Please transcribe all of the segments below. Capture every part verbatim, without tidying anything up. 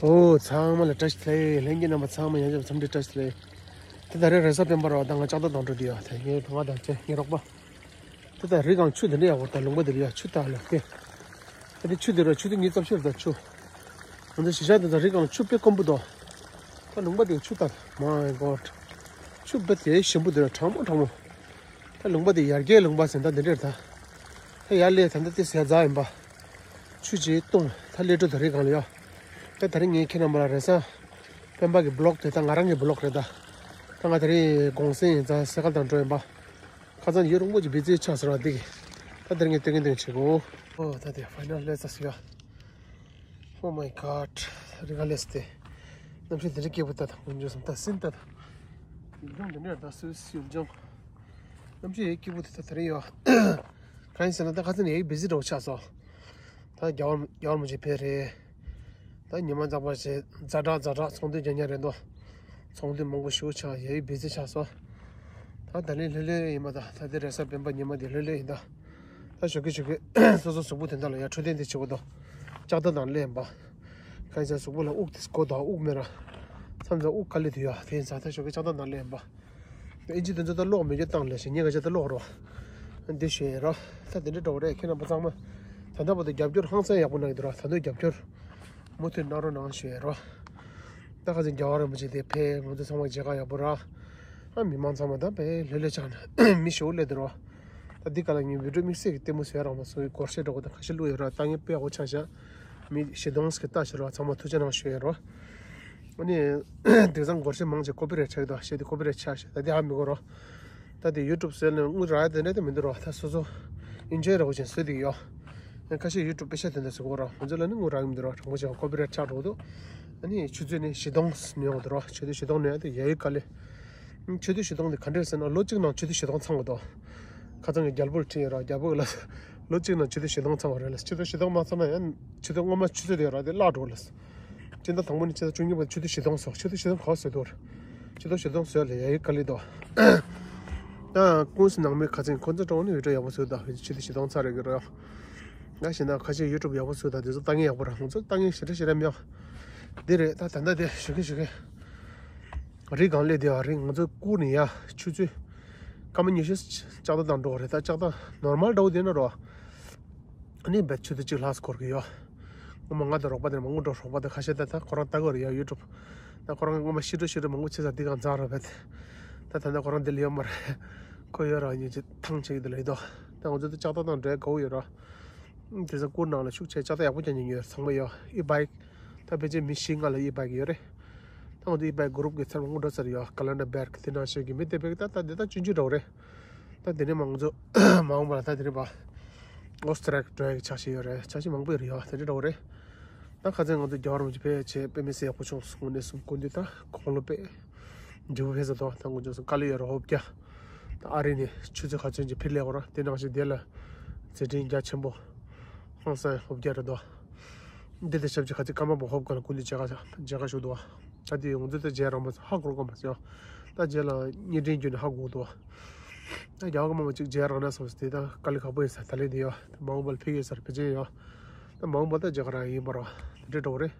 ཨོ་ཚང་མ་ལ་བཀྲ་ཤིས་བདེ་ལེགས། ལྷན་རྒྱས་རྣམ་པ་ཚང་མ་ཡང་བསྐྱར་འཚམས་འདྲི་བཀྲ་ཤིས་བདེ་ལེགས། དེ་ད་རེས་རེས་གཟའ་སྤེན་པ་རེད་པ། ད་ང་ལྕགས་རྟ་བཏང་འགྲོ་གི་ཡོད། དེ་ངའི་ང་དང་བཅས་ངའི་རོགས་པ། དེ་ད་རི་སྒང་ཆུ་དེ་འདྲ་ཡག་པོ་རེད། ད་ལུང་པ་དེ་རེད་ཡ། ཆུ་ད་ལ་ཀེ། ད་དེ་ཆུ་དེ་ར་ཆུ་དེ་ཉིས་རྩ་བཞི་རེད། ད་ཆུ། ང་ཚོ་གཞིས་ཆགས་དེ་ད་རི་སྒང་ཆུ་དཔེ་དཀོན་པོ་འདུག་ད་ལུང་པ་དེ་ཆུ་ད། My God། ཆུ་དཔེ་དེ་ཞིམ་པོ་དེ་ར་གྲང་མོ་གྲང་མོ། ད་ལུང་པ་དེ་ཡར་རྒྱས་ལུང་པ་ཟེར་ད་འདི་འདྲ་རེད་ད། ད་ཡར་སླེབས་ད་ད་དེ་ཟས་རྫ་ཡིན་པ། ཆུ་ཅིག་བཏུང་། ད་སླེབས་འགྲོ་ད་རི་སྒང་ལ་ཡ། ད་ད་རིང་ངས་ཁྱེད་རྣམ་པ་ལ་རེས་གཟའ་སྤེན་པ་གི་བི་ལོག་དེ་ད་ང་རང་གི་བི་ལོག་རེད་ད། ད་ང་ད་རིང་གུང་སེང་ཡིན་ཙང་སེ་ཀལ་དང་འགྲོ་ཡིན་པ། ཁ་སང་ཡུན་རིང་པོ་ཅིག་བི་ཛི་ཆགས་ཟེར་བ་འདི་གི། ད་དེ་རིང་ངས་སྟོན་གིན་སྟོན་གིན་བྱེད་གོ། ཨོ་ད་དེ་ཕའི་ནལ་སླེབས་ཚར་སོང་ཡ། Oh my God། རི་ཁ་སླེབས་ཏེ། གནམ་གཤིས་དེ་འདྲ་སྐྱིད་པོ་ད་ད་དཀོན་མཆོག་གསུམ། ད་སྲིན་ད་ད། ཡུལ་ལྗོངས་འདི་འདྲ་ད་སུད་སི་ཡུལ་ལྗོངས། གནམ་གཤིས་ཡང་སྐྱིད་པོ་དེ་ད་དེ་རིང་ཡོད། གང་ཡིན་ཟེར་ན་ད་ཁ་སང་ནས་ཡང་བི་ཛི་འདྲ་བོ་ཆགས་སོང་། ད་རྒྱ་གར་རྒྱ་གར་མོ་ཆེ་ཕེབས་རེད། ད་ཉི་མ་འཛེགས་པ་བྱས་ཛ་དྲག་ཛ་དྲག་ཚོགས་འདུ་རྒྱག་མཁན་རེད་འདུག་ཚོགས་འདུ་མང་པོ་ཞེ་པོ་ཆགས། ཡ་ཡི་བི་ཛི་ཆགས་སོང་། ད་ད་ལན་ལྷོད་ལྷོད་ཡིན་པ། ད་ད་ལྟའི་རེས་གཟའ་སྤེན་པ་ཉི་མ་འདི་ལྷོད་ལྷོད་ཡིན་ད། ད་ཞོགས་ཀས་ཞོགས་ཀས་སོ་སོ་གཟུགས་པོ་དོན་དག་ལ་ཡ་འཕྲོད་བསྟེན་དེ་བྱེད་དགོས་འདུག་ལྕགས་རྟ་ནང་སླེབས་ཡིན་པ། གང་ཡིན་ཟེར་ན་གཟུགས་པོ་ལ་དབུགས་དེ་དགོས་འདུག་དབུགས་མེད་ན་མཚམས་མཚམས་དབུགས་དཀའ་ལས་དེ་ཡོད། དེ་ཡིན་ཙང་ད་ཞོགས་ཀས་ལྕགས་རྟ་ནང་སླེབས་ཡིན་པ། ཨིན་ཇི་དེ་ཚོ་ད་ཀློག་མེད་རྒྱུ་བཏང་ལས་ཤིག་ངས་ག་ཅི་ད་ཀློག་རོགས། འདི་ཞུ་ཡས་རོགས། ད་དེ་འདྲ་འདྲ་བོ་རེད། ཁྱེད་རྣམ་པ་ཚང་མ་ད་ལྟ་བར་དུ་རྒྱབ་སྐྱོར་ཧང་སང་ཡག་པོ་གནང་གི་འདུག་ར། ད་དུང་རྒྱབ་སྐྱོར་མུ་མཐུད་གནང་རོགས་གནང་ཞུ་ཡས་རོགས། ད་ཁ་སང་རྒྱལ་བ་རིན་པོ་ཆེ་དེ་ཕེབས། ང་ཚོ་ཚང་མ་མཇལ་ཁ་ཡག་པོ་ར། ཨ་མི་མང་ཚང་མ་ད་དཔེ་ལྷོད་ལྷོད་ཆགས་ནས་མི་ཞེ་པོ་སླེབས་འདུག་ར། ད་འདི་ག་ལ་ངས་བི་ཌིའོ་དམིགས་བསལ་གྱི་ལྟད་མོ་བཟོ་ཡ་རག་མ་སོང་། སྒོར་གཞས་འདྲ་བོ་དང་ཁ་ཤས་བླུགས་ཡོད་ར། ལྟ་མཁན་དཔེ་ཡག་པོ་ཆགས་ཤག་མི་བཞི་སྟོང་ཟིག་གིས་ལྟ་ཤག་ར། ཚང་མ་ཐུགས་རྗེ་གནང་ཞུ་ཡས་རོགས། ཨ་ནི། དེང་སང་སྒོར་གཞས་མང་ཆེ་ཀོ་པི་རའེ་ཊི་ཆགས་ཀྱི་འདུག་གཞས་དེ་ཀོ་པི་རའེ་ཊི་ཆགས་ཤག་ད་དེ་ཧ་མི་གོ་རོགས། ད་དེ་ཡུ་ཊུབ་བཟོས་ནས་དངུལ་རག་ཡ་དེ་འདྲ་དེ་མི་འདུག་རོགས། ད་སོ་སོ་ཨིན་ཇོའི་ར་བོ་ཅན་བཟོས་བསྡད་ཀྱི་ཡོད། ཡང་ཁ་ཤས་ཡུ་ཊུབ་པེ་ཤ་དེ་འདྲ་བཟོ་གི་ཡོད་རོགས། ང་ཚོ་ལ་ནི་དངུལ་རག་གི་མི་འདུག་རོགས། དྲང་པོ་བྱས་ན་ཀོ་པི་རའེ་ཊི་ཆགས་འགྲོ་གི་འདུག་ཨ་ནི་ཆུ་ཚོད་ནི་བཞི་སྟོང་ཉོ་གི་འདུག་རོགས། ཆུ་ཚོད་བཞི་སྟོང་ཉོ་ཡ་དེ་ཡ་ཡི་དཀའ་ལས། ཆུ་ཚོད་བཞི་སྟོང་དེ་ག་འདྲས་ཟེར་ན་ལོ་གཅིག་ནང་ཆུ་ཚོད་བཞི་སྟོང་ཚང་དགོས་འདུག་ཁ་སང་གི་རྒྱལ་པོར་དྲིས་ཡོད་རོགས། རྒྱལ་པོ་ལ་ལོ་གཅིག་ནང་ཆུ་ཚོད་བཞི་སྟོང་ཚང་བ་རེད་ལ། ཆུ་ཚོད་བཞི་སྟོང་མ་ཚང་ན་ཡང་ཆུ་ཚོད་སྔོན་མ་ཆུ་ཚོད་དེ་ར་དེ་བརླག་འགྲོ་ལ། སྤྱི་ཟླ་དང་པོ་ནས་སྤྱི་ཟླ་བཅུ་གཉིས་བར་ཆུ་ཚོད་བཞི་སྟོང་བཟོ། ཆུ་ཚོད་བཞི་སྟོང་ག་པར་བཟོས་འདུག་ཆུ་ཚོད་བཞི་སྟོང་བཟོས་ལ་ཡ་ཡི་དཀའ་ལས་འདུག་ད་ཀུན་གཟིགས་ནང་མི་ཁ་ཚིག་ཁོ་ཚོ་གྲོང་ནས་ཡུ་ཊུབ་ཡག་པོ་བཟོས་འདུག་ཆུ་ཚོད་བཞི་སྟོང་ཚར་རེད་ཀྱི་ར། ང་ཞེ་ན་ཁ་ཤས་ཡུ་ཊུབ་ཡག་པོ་བཟོས་འདུག་དེ་ཚོ་ལྟ་མཁན་ཡག་པོ་ར། ང་ཚོ་ལྟ་མཁན་ཞེ་དྲག་ཞེ་དྲག་མེད། འདི་རེད། ད་ད་ལྟ་དེ་ཞུ་གི་ཞུ་གི་རི་སྒང་སླེབས་དེ་བ་རི་ང་ཚོ་བསྐུར་ནས་ཡ་ཆུ་ཚོད་སྐར་མ་ཉི་ཤུ་ལྕགས་རྟ་བཏང་འགྲོ་བ་རེད། ད་ལྕགས་རྟ་ནོར་མལ་འདྲ་བོ་དེ་ན་རོ། ཨ་ནི་བེད་ཆུ་ཚོད་གཅིག་ལྷག་འགོར་གི་ཡོད། སྔོན་མ་ང་དང་རོགས་པ་དེ་མང་པོ་འགྲོ། རོགས་པ་དེ་ཁ་ཤས་ད་ད་ཁོ་རང་ལྟ་གི་རེད་ཡ་ཡུ་ཊུབ། ད་ཁོ་རང་སྔོན་མ་ཤི་འགྲོ་ཤི་འགྲོ་མང་པོ་བྱས་ཙང་འདི་གང་ཚར་ར་བེད། ད་ད་ད་ཁོ་རང་འདི་ལ་ཡོད་མ་རེད། ཁོ་ཡོད་ར་ཉིན་གཅིག་ཐང་ཆད་ཀྱི་འདི་ལ་ཡོད་དོ། ད་ང་ཚོ་ད་ལྕགས་རྟ་བཏང་འགྲོ་ཡ་དགའ་བོ་ཡོད་ར། དེ་ཚོ་བསྐུར་ནང་ལ་ཤུགས་ཆེ་ལྕགས་རྟ་ཡག་པོ་རྐྱང་རྐྱང་ཡོད། ཚང་མ་ཡོད། ཨི་བྷའིཀ་ད་ཕལ་ཆེར་མི་བཞི་ལྔ་ལ་ཨི་བྷའིཀ་ཡོད་རེད། ད་ང་ཚོ་ཨི་བྷའིཀ་གུ་རུབ་ཀྱི་ཚར་མང་པོ་འགྲོ་ཚར་ཡོད། ཀ་ལན་ཌར་བྷའིཀ་དེ་ནང་བཞིན་གྱི་མི་དེ་བྷའིཀ་ད་ད་དེ་ད་ཆུང་ཆུང་འདྲ་བོ་རེད། ད་དེ་ནས་མ་ང་ཚོ་མ་འོངས་པ་ལ་ད་དེ་ནས་པ་ཨོ་སི་ཊི་རི་ཡ་འགྲོ་ཡ་གི་འཆར་གཞི་ཡོད་རེད། འཆར་གཞི་མང་པོ་ཡོད་རེད་ཡ། དེ་འདྲ་འདྲ་བོ་རེད། ད་ཁ་སང་ང་ཚོ་རྒྱལ་བ་རིན་པོ་ཆེ་ཕེབས་བྱས་དཔེ་མི་སྲིད་ཡག་པོ་བྱུང་སོང་། དངོས་གནས་སུ་སྐུ་མདུན་ད་དགུང་ལོ་དཔེ་འབྲས་བུ་ཕེབས་ས་དོ། ད་ང་ཚོ་སུ་དཀའ་ལས་ཡོད་རེད། ཧོབ་རྒྱ་ད་ཨ་རི་ནས་ཆུ་ཚོད་ག་ཚོད་ཅིག་ཕེབས་སླེབས་ཡོད་རེད། དེ་ནང་བཞིན་དེ་ལ་མཛད་འཕྲིན་རྒྱ་ཆེན་པོ་ཧང་སང་ཧོབ་རྒྱ་རེད་དོ། འདི་དང་ཆབས་ཅིག་ཁ་ཅིག་ཀརྨ་པ་ཧོབ་སྒང་ལ་སྐུ་མདུན་མཇལ་ཁ་མཇལ་ཁ་ཞུ་འདུག་ད་དེ་ང་ཚོ་ད་མཇལ་རག་མ་སོང་། ཧ་གོ་གི་མ་སོང་། ད་རྗེས་ལ་བརྙན་འཕྲིན་བརྒྱུད་ནས་ཧ་གོ་འདུག་ད་རྒྱལ་བ་ཀརྨ་པ་ཅིག་མཇལ་རག་ན་བསམ་སོང་། དེ་ད་དཀའ་ལས་ཁག་པོ་ཡིན་ས། ད་ལན་འདི་ཡོད། ད་མ་འོངས་པ་ལ་ཕེབས་ཡོད་ས་རེད། ཕལ་ཆེར་ཡོད། ད་མ་འོངས་པ་ད་མཇལ་ཁ་རག་ཡིན་པ་རེད། དེ་འདྲ་འདྲ་བོ་རེད།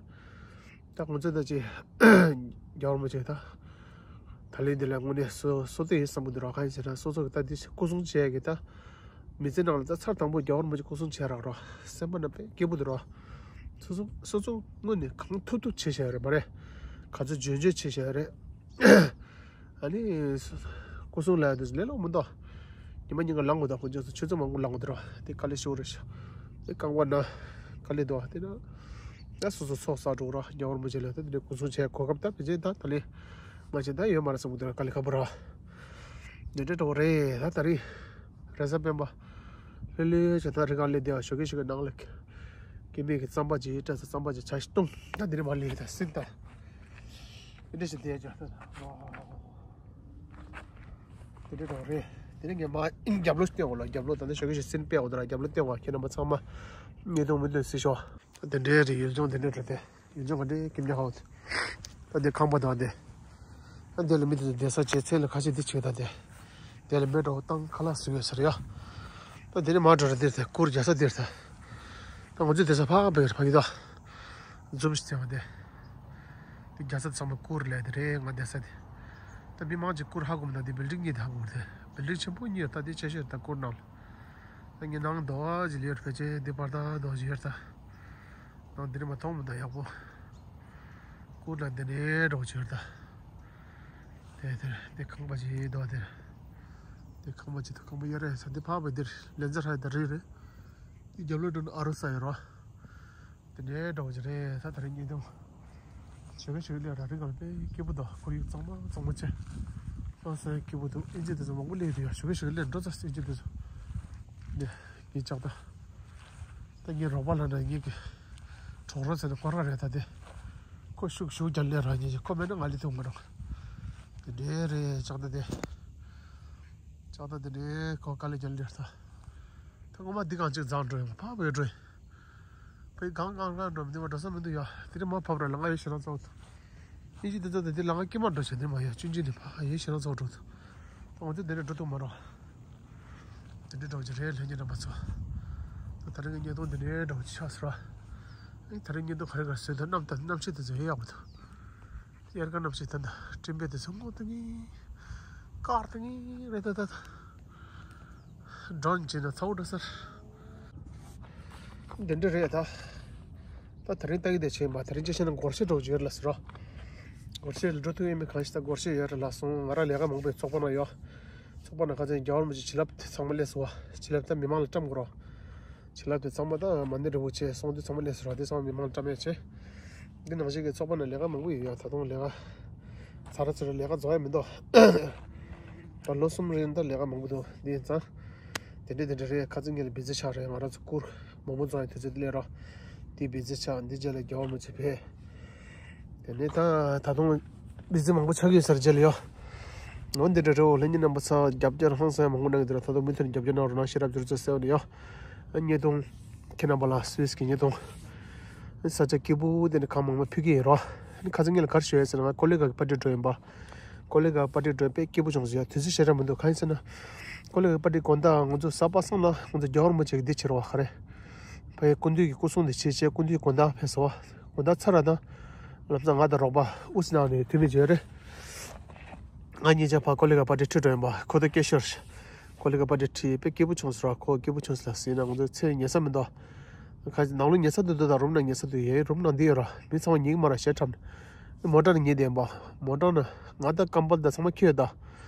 ད་ང་ཚོ་ད་ཅིག་རྒྱལ་བ་རིན་པོ་ཆེ་ད་ད་ལན་འདི་ལ་དངོས་གནས་སོ་སོ་སྟེ་ཡིན་བསམ་གི་འདུག་ར། གང་ཡིན་ཟེར་ན་སོ་སོ་གི་ད་འདི་སྐུ་སྲུང་བྱེད་ཡ་གི་ད་མི་ཚེ་ནང་ལ་ད་ཚར་དང་པོ་རྒྱལ་བ་རིན་པོ་ཆེ་སྐུ་སྲུང་བྱས་རག་རོ། སེམས་པ་ན་དཔེ་སྐྱིད་པོ་འདུག་རོ། སོ་སོ་སོ་སོ་དངོས་གནས་གང་ཐུབ་ཐུབ་བྱས་བཞག་ཡོད་རེད་མ་རེད། ག་ཚོད་འཇོན་འཇོན་བྱས་བཞག་ཡོད་རེད། ཨ་ནི་སྐུ་སྲུང་ལ་ཡ་དེ་ལས་སླ་པོ་མི་འདུག་ཉི་མ་ཉིན་གང་ལངས་དགོས་དང་། དཀོན་མཆོག་གསུམ། ཆུ་ཚོད་མང་པོ་ལངས་དགོས་འདུག་རོ། དེ་དཀའ་ལས་ཞེ་པོ་རེད་ཤག་དེ་རྐང་པ་ན་དཀའ་ལས་འདུག་དེ་ན་ད་སོ་སོ་ཚོགས་བསགས་འགྲོ་རོ། རྒྱལ་བ་རིན་པོ་ཆེ་ལ་ད་དེ་འདྲའི་སྐུ་སྲུང་བྱས་གོ་སྐབས་ད་ཕལ་ཆེར་ད་ད་ལས་ང་ཆེ་ད་ཡོད་མ་རེད་བསམ་གི་འདུག་དཀའ་ལས་ཁག་པོ་ར། འདི་འདྲ་འདྲ་བོ་རེད། ད་ད་རེས་རེས་གཟའ་སྤེན་པ་ལྷོད་ལྷོད་བྱས་ད་རི་སྒང་སླེབས་བསྡད་ཡ། ཞོགས་ཀས་ཞོགས་ཀས་ནང་ལ་སྐྱེ་དམན་གྱི་རྩམ་པ་ཅིག་སྤྲད་ཚར། རྩམ་པ་ཅིག་ཇ་ཞིག་བཏུང་། ད་འདི་ནས་མར་སླེབས་ཡོད། ད་སྲིན་ད་འདི་འདྲ་ཞིག་བསྡད་ཡ། ད་འདི་འདྲ་འདྲ་བོ་རེད། དེ་ནས་ངས་མར་རྒྱབ་ལོགས་སྟོན་དགོས་ལ། རྒྱབ་ལོགས་ད་ནི་ཞོགས་ཀས་ཞོགས་སྲིན་སྤེལ་འོ་ད་ར། རྒྱབ་ལོགས་སྟོན་དགོས། ཁྱེད་རྣམ་པ་ཚང་མ་བརྙན་ཐུང་མུ་མཐུད་གཟིགས་ཤོག་ད་དེ་འདྲའི་རེད། ཡུལ་ལྗོངས་དེ་འདྲ་རེད་དེ། ཡུལ་ལྗོངས་ག་འདྲའི་སྐྱིད་མྱོང་ཧ་འོ། ད་འདི་ཁང་པ་དང་དེ། ད་འདི་ལ་མི་དེ་ཚོ་བསྡད་ས་བྱས། ཚལ་ལ་ཁ་ཤས་འདི་བྱེད་ད་དེ། དེ་ལ་མེ་འདྲ་བོ་བཏང་ཁ་ལག་བཟོས་ཡོད་ས་རེད་ཡ། ད་འདི་ནས་མར་འགྲོ་ར། འདིར་ད་གུར་རྒྱག་ས་འདིར་ད། ད་ང་ཚོའི་བསྡད་ས་ཕ་གི་ཕ་གི་ད། འཛུམ་ཞིག་བསྟན་པ་དེ། དེ་རྒྱལ་ས་ཚང་མ་གུར་ལས་དེ་རེད། ང་བསྡད་ས་དེ། ད་མི་མང་ཅིག་གུར་ཧ་གོ་མི་འདུག་དེ་བིལ་ཌིང་གཉིས་དེ་ཧ་གོ་མི་འདུག་བིལ་ཌིང་ཆེན་པོ་གཉིས་ཡོད། ད་དེ་ཆེ་ཤོས་ད་གུར་ནང་ལ། ད་ངའི་ནང་རྡོ་བ་ཅིག་ལས་ཕལ་ཆེར་འདི་བར་ད་རྡོ་ཅིག་ཡོད་ད། ནང་འདི་ནས་མ་མཐོང་མི་འདུག་ཡག་པོ། གུར་ལ་འདི་ནས་འགྲོ་ཅིག་ཡོད་ད། དེ་དེར་དེ་ཁང་པ་ཅིག་རྡོ་དེར། དེ་ཁང་པ་ཅིག་ད་ཁང་པ་ཡོད་རེད་ས། འདི་ཕ་བ་འདིར་ལན་ཛར་ཧ་ད་རི་རེད། དེ་རྒྱབ་ལོགས་འགྲོ་ན་ཨ་རུ་ས་ཡོད་རོ། དེ་འདྲའི་འདྲ་བོ་ཅིག་རེད། ད་དེ་རིང་ཉིན་དུ་ཞོགས་ཀས་ཞོགས་ཀས་སླེབས་ར། རི་སྒང་དཔེ་སྐྱིད་པོ་འདུག་ཁོར་ཡུག་གཙང་མ་གཙང་མ་བྱས། ཨ་སེ་སྐྱིད་པོ་འདུག་ཨིན་ཇི་དེ་ཚོ་མང་པོ་སླེབས་འདུག་ཡ། ཞོགས་ཀས་ཞོགས་ཀས་སླེབས་འགྲོ་ཙང་ཨིན་ཇི་དེ་ཚོ། ནས་ངས་ལྕགས་རྟ། ད་ངའི་རོགས་པ་ལ་ན་ངེད་ཀྱི་གྲོགས་རོགས་ཟེར་ནས་སྐོར་ར་རེད། ད་དེ་ཁོ་ཤུགས་ཤུགས་རྒྱག་སླེབས་ར། ངེད་ཀྱི་ཁོ་མེད་ན་ང་སླེབས་ཐུབ་མ་རེད། དེ་འདྲའི་རེད་ལྕགས་རྟ་དེ། ལྕགས་རྟ་དེ་འདྲའི་ཁོ་དཀའ་ལས་རྒྱག་སླེབས་ད། ད་ངོ་མ་འདི་གང་ཅིག་འཛེགས་འགྲོ་ཡོང་ཕ་བོས་འགྲོ་ཡིན། ཕའི་གང་གང་གང་འགྲོ་མི་འདུག་བ། འགྲོ་ས་མི་འདུག་ཡ། དེ་རིང་མ་ཕབ་ར་ལ་ང་ཡོད་ཞེ་དྲག་ཚོགས་འདུག་ཨིན་ཇི་དེ་ཚོ་དེ་དེ་ལ་ང་སྐྱེས་མ་འགྲོ་ཞེ་དེ་མ་ཡ་ཆུན་ཆུན་དེ་ཕ་ཡོད་ཞེ་དྲག་ཚོགས་འགྲོ་འདུག་ད་ང་ཚོ་དེ་འདྲ་འགྲོ་ཐུབ་མ་རོགས། དེ་འདྲ་འགྲོ་ཅི་རེད་ལྷན་རྒྱས་རྣམ་པ་ཚོ། ད་དེ་རིང་གི་བརྙན་ཐུང་དེ་འདྲའི་འགྲོ་ཅི་ཆགས་སོང་ར། ཨེ་དེ་རིང་བརྙན་ཐུང་ག་རེ་ག་རེ་བཟོས་འདུག་གནམ་ད་གནམ་གཤིས་དེ་ཚོ་ཡོད་ཡག་པོ་འདུག་དབྱར་ཁ་གནམ་གཤིས་ད་ད་སྤྲིན་པས་དེ་ཚོ་སྔོ་ཏི་ངི། དཀར་ཏི་ངི་རེད་ད་ད་ད། ཌོན་བྱས་ན་ཚ་བོ་འགྲོ་ཟེར། འདི་འདྲ་རེད་ད། ད་དེ་རིང་ལྟ་གི་བསྡད་བྱས་མ། དེ་རིང་ཅི་བྱས་ན་སྒོར་གཞས་འགྲོ་རྒྱུ་ཡོད་ལ་ཟེར་རོ། སྒོར་གཞས་ལ་འགྲོ་ཐུབ་ཡོད་མེད་གང་ཤེས། ད་སྒོར་གཞས་ཡོད་རེད་ལ་སོང་། ང་རང་ལས་ཀ་མང་པོའི་ཚོགས་པ་ན་ཡོད། ཚོགས་པ་ན་ཁ་ཚན་རྒྱ་བར་མི་ཅིག་བྱིན་རླབས་དེ་ཚང་མ་སླེབས་སོང་བ། བྱིན་རླབས་ད་མི་མང་ལ་བཀྲམ་དགོས་རོ། བྱིན་རླབས་དེ་ཚང་མ་ད་མ་ཎི་རིན་པོ་ཆེ་གསུང་དུས་ཚང་མ་སླེབས་སོང་ར། དེ་ཚང་མ་མི་མང་ལ་བཀྲམ་ཡ་བྱས། འདི་ནང་བཞིན་གྱི་ཚོགས་པ་ནང་ལས་ཀ་མང་པོ་ཡོད་ཡ། ད་དུང་ལས་ཀ་ཚར་ཚུར་ལས་ཀ་རྫོགས་ཡ་མི་འདུག་ད་ལོ་གསུམ་རིང་ད་ལས་ཀ་མང་པོ་འདུག་འདི་ཡིན་ཙང་། དེ་འདྲ་དེ་འདྲ་རེད། ཁ་ཚིག་ངེད་ལ་བི་ཛི་ཆགས་རེད། ང་རང་ཚོ་སྐུར་མང་པོ་རྫོགས་ཡ་དུས་ཚོད་འདི་ལས་རོགས། དེ་བི་ཛི་ཆགས། འདི་རྗེས་ལ་རྒྱ་བོ་མི་ཚོ་ཕེབས། དེ་ནས་ད་ད་དུང་བི་ཛི་མང་པོ་ཆགས་ཀྱི་ཡོད་ས་རེད་རྗེས་ལ་ཡོ། འོ་འདི་འདྲ་རེད། འོ་ལྷན་རྒྱས་རྣམ་པ་ཚོ་རྒྱབ་སྐྱོར་ཧང་སང་མང་པོ་གནང་གི་འདུག་ད་དུང་མུ་མཐུད་རྒྱབ་སྐྱོར་གནང་རོགས་གནང་། ཤེས་རབ་སྒྱུ་རྩལ་ཟེར་བ་ནས་ཡོ། བརྙན་ཐུང་ཁྱེད་རྣམ་པ་ལ་སུད་སི་གི་བརྙན་ཐུང་། ས་ཆ་སྐྱིད་པོ་དེ་ནས་གང་མང་མང་ཕུལ་གྱི་ཡིན་རོགས། ཁ་ཚིག་ངེད་ལ་ག་རེ་ཞུ་ཡ་ཟེར་ན། ང་ཀོ་ལི་གྷལ་གི་པར་ཊི་འགྲོ་ཡིན་པ། ཀོ་ལི་གྷལ་པར་ཊི་འགྲོ་དཔེ་སྐྱིད་པོ་བྱུང་སོང་ཡ། དུས་ཚོད་ཞེ་དྲག་མི་འདུག་གང་ཡིན་ཟེར་ན། ཀོ་ལི་གྷལ་པར་ཊི་དགོང་དག་ང་ཚོ་གཟའ་པ་སངས་ལ་ང་ཚོ་རྒྱ་བར་མ་བྱེད་ཀྱི་འདི་བྱེད་རོགས་ག་རེ། ཕ་ཡི་སྐུ་མདུན་གྱི་སྐུ་སྲུང་དེ་བྱེད་བྱེད་སྐུ་མདུན་དགོང་དག་ཕེབས་སོང་བ། དགོང་དག་ཚར་ར་ད། ལམ་སང་ང་དང་རོགས་པ་ཨུ་སི་ནང་ནས་དུས་མི་འཇོན་རེད། ང་གཉིས་ཆ་ཕ་ཀོ་ལི་གྷལ་པར་ཊི་ཁྲིད་འགྲོ་ཡིན་པ། ཁོ་ད་སྐད་ཤོར། ཀོ་ལི་གྷལ་པར་ཊི་ཁྲིད་དཔེ་སྐྱིད་པོ་བྱུང་སོང་ར། ཁོ་སྐྱིད་པོ་བྱུང་སོང་ལ་ཟེར་ན་ང་ཚོ་ཚེ་ཉལ་ས་མི་འདུག་ཁ་ནང་ལོགས་ཉལ་ས་འདུག་འདུག་ད་རུམ་ནང་ཉལ་ས་འདུག་ཡའི་རུམ་ནང་འདི་ཡོད་ར། མི་ཚང་མ་ཉལ་གི་མ་ར་ཞེ་ཁྲམ། མོ་ཊ་ནང་ཉལ་བསྡད་ཡིན་པ། མོ་ཊ་ནང་ང་ད་ཀམ་པལ་ད་ཚང་མ་ཁྱེར་ཡོད་ད།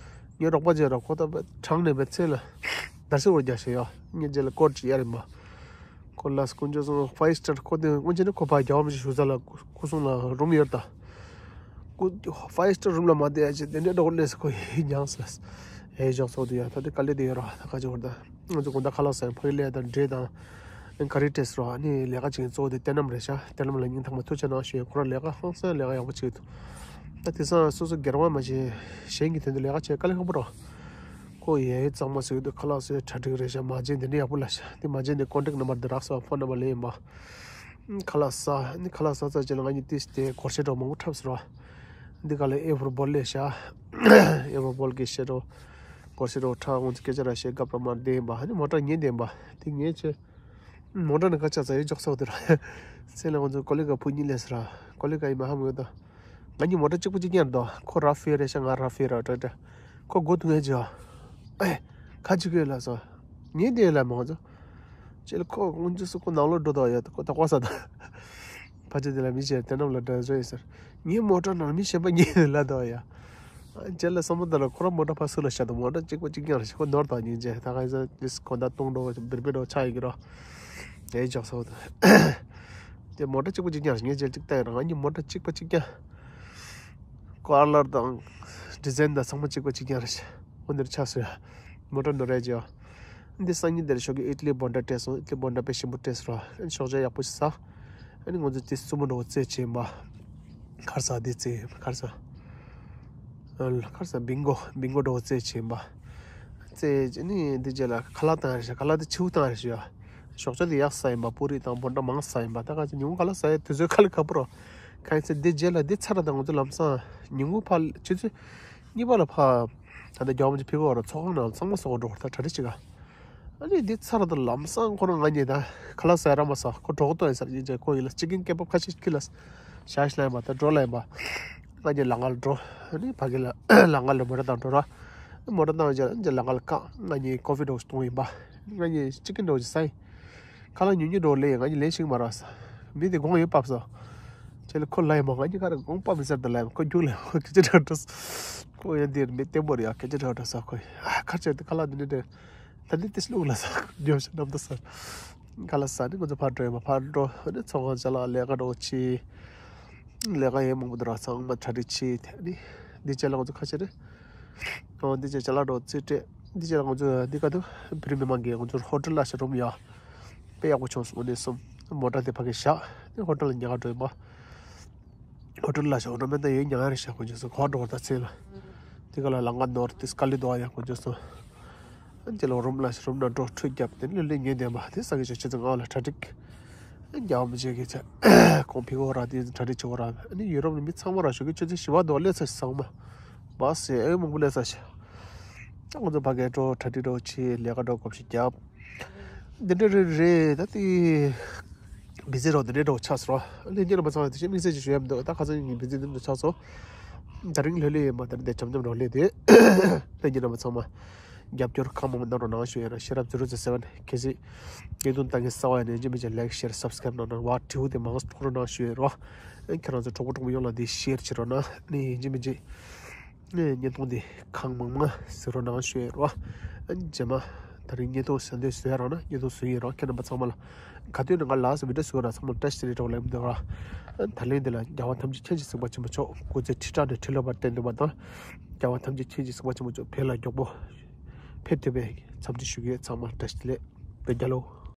ངའི་རོགས་པ་ཅིག་ར། ཁོ་ད་དྲང་ནས་བའི་ཚེ་ལ་འདར་སིག་འོར་རྒྱག་ཞེས་ཡོ། ངས་རྗེས་ལ་ཀོཊ་ཅིག་གཡར་ཡིན་པ། ཁོ་ལ་དཀོན་མཆོག་གསུམ་ཕའིབ་སི་ཊར་ཁོ་དེ་དཀོན་མཆོག་ནི་ཁོ་ཕ་རྒྱ་བ་མི་ཞིག་ཞུ་ས་ལ་སྐུ་སྲུང་ལ་རུམ་ཡོད་ད། སྐུ་ཕའིབ་སི་ཊར་རུམ་ལ་མ་བསྡད་ཡ་ཅེ་དེ་འདྲའི་འགྲོ་སླེབས་སོ་ཁོ་ཡི་མྱངས་སོ། ཧེ་ཞོག་ཚོགས་འདུག་ཡ། ད་དེ་དཀའ་ལས་དེ་ཡོད་ར། ད་ཁ་ཅིག་བར་ད་ང་ཚོ་དགོང་དག་ཁ་ལག་ཟ་ཡིན། ཕ་གི་ལས་དང་འབྲས་དང་ཀ་རི་ཊེ་སི་ར། ཨ་ནི་ལས་ཀ་བྱེད་མཁན་གཙོ་བོ་དེ་བསྟན་ནམ་རེད་ཤག་བསྟན་ནམ་ལ་སྙིང་ཐག་པ་ཐུགས་རྗེ་ཆེ་གནང་ཞུ་ཡ། ཁོ་རང་ལས་ཀ་ཧང་སང་ལས་ཀ་ཡག་པོ་བྱེད་ཀྱི་འདུག་ད་དེང་སང་སོ་སོ་སྒེར་བ་མ་བྱེད་གཞན་གྱི་དོན་དུ་ལས་ཀ་བྱེད་དཀའ་ལས་ཁག་པོ་རེད། ཁོ་ཡའི་གཙང་མ་ཟེར་གྱི་འདུག་ཁ་ལག་ཟོས་གྲ་སྒྲིག་རེད་ཤག་མ་བྱན་དེ་འདྲ་ཡག་པོ་ལ་ཤག་དེ་མ་བྱན་དེ་ཀོན་ཊེག་ནམ་བར་དེ་རག་སོང་། ཕོན་ནམ་བར་ལེན་ཡིན་པ། ཁ་ལག་ཟ་ནི་ཁ་ལག་ཟ་ཚར་རྗེས་ལ་ང་གཉིས་ཏིས་དེ་སྒོར་གཞས་འདྲ་མང་པོ་འཁྲབ་ཟེར་བ། འདི་ག་ལ་ཨེ་ཕོར་བོལ་ལས་ཤག་ཨེ་ཕོར་བོལ་གྱི་གཞས་འདྲ་སྒོར་གཞས་འདྲ་འཁྲབ། ང་ཚོ་སྐད་ཆ་ར་བཤད། སྐབས་ར་མར་བསྡད་ཡིན་པ། ཨ་ནི་མོ་ཊ་ཉན་བསྡད་ཡིན་པ། དེ་ངས་བྱས། མོ་ཊ་ནི་ཁ་ཆག་ཚ་ཡོད་ཅོག་སོགས་དེ་ར། ཚེ་ལ་ང་ཚོ་ཀོ་ལི་གྷལ་ཕུ་གཉིས་ལས་སི་ར། ཀོ་ལི་གྷལ་ཡིན་མ་ཧ་མོ་ཡོད་ད། ང་གཉིས་མོ་ཊ་གཅིག་པ་གཅིག་རྐྱང་རེད་དོ། ཁོ་ར་ཧྥེ་རེད་ཤག་ང་ར་ཧྥེ་ར་ཏྲ་ཏྲ། ཁོ་སྒོ་ཐུག་ངེས་ཅི་ཡ། ཨེ། ཁ་ཅིག་གོས་ལ་སོ། ངས་དེ་ལ་མང་ཚོ། ཅེ་ལ་ཁོ་སྔོན་ཆུ་སུ་ཁོ་ནང་ལོགས་འགྲོ་དོ་ཡ། ཁོ་ད་ཀོ་ས་ད། ཕ་ཆེ་དེ་ལ་མི་ཆེ་དེ་རྣམས་ལ་འདྲ་བཟོ་ཡི་ཟེར། ངའི་མོ་ཊ་ནང་མི་གཞན་པ་ཉལ་ལ་དོ་ཡ། རྗེས་ལ་བསམ་བློ་བཏང་ལ་ཁོ་རང་མོ་ཊ་ཕར་ཚུར་ལ་བཞག་དང་། མོ་ཊ་གཅིག་པ་གཅིག་རྐྱང་རེད་ཤག་ཁོ་ནོར་དང་སྙིང་རྗེ། ད་ག་ས་ཏིས་གོ་ད་གཏོང་འགྲོ་བིར་བིར་འགྲོ་ཆགས་ཡོད་ཀྱི་རོ། དེ་ཅོག་སོ་དེ། དེ་མོ་ཊ་གཅིག་པ་གཅིག་རྐྱང་རེད། ངས་རྗེས་གཅིག་བལྟས་ཡོད་ར། ང་གཉིས་མོ་ཊ་གཅིག་པ་གཅིག་རྐྱང་། ཀོ་ལར་དང་ཌི་ཛའིན་དང་ཚང་མ་གཅིག་པ་གཅིག་རྐྱང་རེད་ཤག་འོ་འདིར་ཆགས་སོ་ཡ། མོ་ཊ་ནོར་རེད་ཅོ། འདི་སང་ཉིན་དེར་ཞོགས་ཀྱི་ཨི་ཏི་ལི་བྷོན་ཌ་སྤྲད་སོང་། ཨི་ཏི་ལི་བྷོན་ཌ་དཔེ་ཞིམ་པོ་སྤྲད་སོང་ར། ཨ་ནི་ཞོགས་ཇ་ཡག་པོ་ཞིག་ཟ། ཨ་ནི་ང་ཚོ་དེ་རྩེད་མོ་འགྲོ་རྩེད་བྱེད་ཡིན་པ། ཁར་ས་དེ་རྩེད་ཁར་ས། ཨ་ཁར་ས་བིང་གོ་བིང་གོ་འགྲོ་རྩེད་བྱེད་ཡིན་པ། རྩེད་ཨ་ནི་འདི་རྗེས་ལ་ཁ་ལག་བཏང་རེད་ཤག་ཁ་ལག་དེ་ཕྱིའུ་བཏང་རེད་ཤག་ཞོགས་ཇ་དེ་ཡག་ཟ་ཡིན་པ། པུ་རི་དང་བྷོན་ཌ་མང་ཟ་ཡིན་པ། ད་ག་ཚོད་ཉིན་གུང་ཁ་ལག་ཟ་ཡ་དུས་ཚོད་ཁ་ལག་ཁ་པོ་རོ། གང་ཡིན་ཟེར་འདི་རྗེས་ལ་འདི་ཚར་ད་ང་ཚོ་ལམ་སང་ཉིན་གུང་ཕ་ཆུ་ཚོད་གཉིས་པ་ལ་ཕ། ད་ལྟ་རྒྱ་བོ་མི་ཕི་གོ་ར་ཚོགས་ཁང་ནང་ཚང་མ་སོགས་འགྲོ་ད་གྲ་སྒྲིག་བྱེད་ག་ཨ་ནི་འདི་ཚར་ད་ལམ་སང་ཁོ་རང་ང་གཉིས་ད་ཁ་ལག་ཟ་ཡ་ར་མ་ཟ། ཁོ་གྲོགས་ཏོ་ཡིན་ས་རེད། ཡིན་ཅེ་ཁོ་ཡིན་ལ་ཅི་ཀིན་ཀེ་བབ་ཁ་ཤས་ཁྱི་ལ་ཤ་ཤི་ལ་ཡིན་པ། ད་འགྲོ་ལ་ཡིན་པ། ང་གཉིས་ལམ་ཁ་ལ་འགྲོ། ཨ་ནི་ཕ་གི་ལ་ལམ་ཁ་ལ་མོ་ཊ་བཏང་འགྲོ་ར། མོ་ཊ་བཏང་རྗེས་ལམ་ཁ་ལ་བཀག་ང་གཉིས་ཀོ་ཧྥི་འདྲ་བོ་ཞིག་བཏུང་ཡིན་པ། ང་གཉིས་ཅི་ཀི་འདྲ་བོ་ཞིག་ཟ་ཡིན། ཁ་ལག་ཉུང་ཉུང་འདྲ་བོ་ལས་ང་གཉིས་ལེན་ཤེས་ཀྱི་མ་རེད། མི་དེ་དགོངས་ཡོད་པ་སོ། ཁྱེད་ལ་ཁོ་ལ་ཡིན་མོ། ང་གཉིས་ཁ་ར་དགོངས་པ་མི་ཟེར་ད་ལ་ཡིན། ཁོ་རྒྱུགས་ལ་ཁོ་སྐད་ཆ་འདྲ་འགྲོ། ཁོ་ཡང་འདིར་མི་བརྟན་པོ་རེད་ཡ། སྐད་ཆ་འདྲ་འགྲོ་ས། ཁོ་ཡ་ཁ་ཆེ་དེ་ཁ་ལག་འདི་འདྲ་འདྲ། ད་ནི་ཏིས་ལུག་ལ་ས་ཉོ་ཤ་ནམ་ད་ས། ཁ་ལག་ཟ་ནི་ང་ཚོ་ཕར་འགྲོ་ཡོད་མ། ཕར་འགྲོ་ཨ་ནི་ཚོང་ཁང་ཅ་ལག་ལས་ཀ་འགྲོ་ཆི། ལས་ཀ་ཡས་མང་པོ་འདུག་ར། ཚང་མ་གྲ་སྒྲིག་བྱས་ཨ་ནི། འདི་རྗེས་ལ་ང་ཚོ་ཁ་ཆེ་རེད། ཨོ་འདི་རྗེས་ཅ་ལག་འགྲོ་རྩིས་སྤྲད། འདི་རྗེས་ལ་ང་ཚོ་འདི་ག་དུ་བོད་རིགས་མི་མང་གིས་ང་ཚོར་ཧོ་ཊེལ་ལ་ཞག་རུམ་ཡ། དཔེ་ཡག་པོ་བྱུང་སོང་། ཨ་ནི་གསུམ་མོ་ཊ་དེ་ཕ་གི་བཞག་ཨ་ནི་ཧོ་ཊེལ་ལ་ཉལ་ག་འགྲོ་ཡིན་པ། ཧོ་ཊེལ་ལ་ཞག་རུམ་མེད་ན་ཡོད་ཉལ་ཡ་རེད་ཤག་དགོངས་བྱས་སོང་། གོ་འགྲོ་བ་ད་ཚེ་ལ། དེ་ག་ལ་ལམ་ཁ་ནོར་དེ་སྐ་ལི་དོ་ཡ་དགོངས་བྱས་སོང་། ཨ་ནི་དེ་ལ་རུམ་ལ་རུམ་ནང་འགྲོ་ཁྲུས་བརྒྱབ་དེ་ནི་ལུས་ལུས་ཉལ་བསྡད་པ་དེ་ས་གི་ཆོས་ཆོས་ཚོ་ང་ལ་གྲ་སྒྲིག་རྒྱག་མི་བྱེད་གི་ཚེ། གོང་ཕི་གོ་ར་དེ་གྲ་སྒྲིག་བྱེད་གོ་ར། ཨ་ནི་ཡུ་རོབ་ནས་མི་ཚང་མ་ར་ཞོགས་ཀྱི་ཆུ་ཚོད་བཞི་པ་དོ་སླེབས་ཚར་ཤག་ཚང་མ། བ་སེ་ཨེ་མང་པོ་སླེབས་ཚར་ཤག་ད་ང་ཚོ་ཕ་གིར་འགྲོ་གྲ་སྒྲིག་འགྲོ་བྱེད། ལས་ཀ་འགྲོ་གོམས་གཤིས་རྒྱབ། འདི་འདྲ་རེད་རེད། ད་དེ་བི་ཛི་རོ་འདི་འདྲའི་འགྲོ་ཆགས་སོང་ར། ཨ་ནི་ཉིན་རྣམ་པ་ཚང་མ་དེ་བཞིན་དམིགས་བསལ་ཅིག་ཞུ་ཡ་མི་འདུག་ད་ཁ་སང་ངའི་བི་ཛི་འདི་འདྲ་ཆགས་སོང་། ད་རིང་ལྷོད་ལྷོད་ཡིན་པ་དེ་འདྲ་འཇམ་འཇམ་འགྲོ་ལེ་དེ། ད་ཉིན་རྣམ་པ་ཚང་མ་རྒྱབ་སྐྱོར་གང་མང་མང་གནང་རོགས་གནང་ཞུ་ཡ་ར། ཤེས་རབ་ཛི་རོ་ཛི་སེ་ཝན། གལ་སྲིད་བརྙན་ཐུང་ལྟ་མཁན་གསར་པ་ཡིན་ན་ཡིན་གཅིག་མིན་གཅིག་ལའིག་ཤེར་སབ་སི་ཀ་རབ་གནང་རོགས། བ་དྲིའུ་དེ་མང་སྤྲོ་རོགས་གནང་ཞུ་ཡ་ར། ཨ་ཁྱེད་རང་ཚོ་གྲོགས་པོ་གྲོགས་མོ་ཡོངས་ལ་འདི་ཤེར་བྱེད་རོགས་གནང་། ཨ་ནི་ཡིན་གཅིག་མིན་གཅིག་ཨ་ནི་བརྙན་ཐུང་འདི་གང་མང་མང་གཟིགས་རོགས་གནང་ཞུ་ཡ་ར། ཨ་ནི་རྗེས་མ་ད་རིང་བརྙན་ཐུང་གཟིགས་འདོད་བཟོ་ཡ་རག་ན་བརྙན་ཐུང་བཟོ་ཡིན་ར། ཁྱེད་རྣམ་པ་ཚང་མ་ལ་ག་དུས་ནས་ང་ལ་སི་བི་ཌི་ཡོ་བཟོ་ར་ཚང་མ་བཀྲ་ཤིས་བདེ་ལེགས་གྲོགས་ལེགས་འདུག་ར། ཨ་ནི་ད་ལན་འདི་ལ་རྒྱལ་བ་ཐམས་ཅད་མཁྱེན་ཅིང་གཟིགས་པ་ཆེན་པོ་མཆོག་སྐུ་ཚེ་ཁྲི་ཕྲག་ནས་ཁྲི་ལོ་བར་བརྟན་འདུག་པ་དང་། རྒྱལ་བ་ཐམས་ཅད་མཁྱེན་ཅིང་གཟིགས་པ་ཆེན་པོ་མཆོག་བོད་ལ་མགྱོགས་པོ་ཕེབས་ཐུབ་པའི་འཚམས་འདྲི་ཞུ་གི་ཡོད། ཚང་མ་བཀྲ་ཤིས་བདེ་ལེགས། བོད་རྒྱལ་ལོ།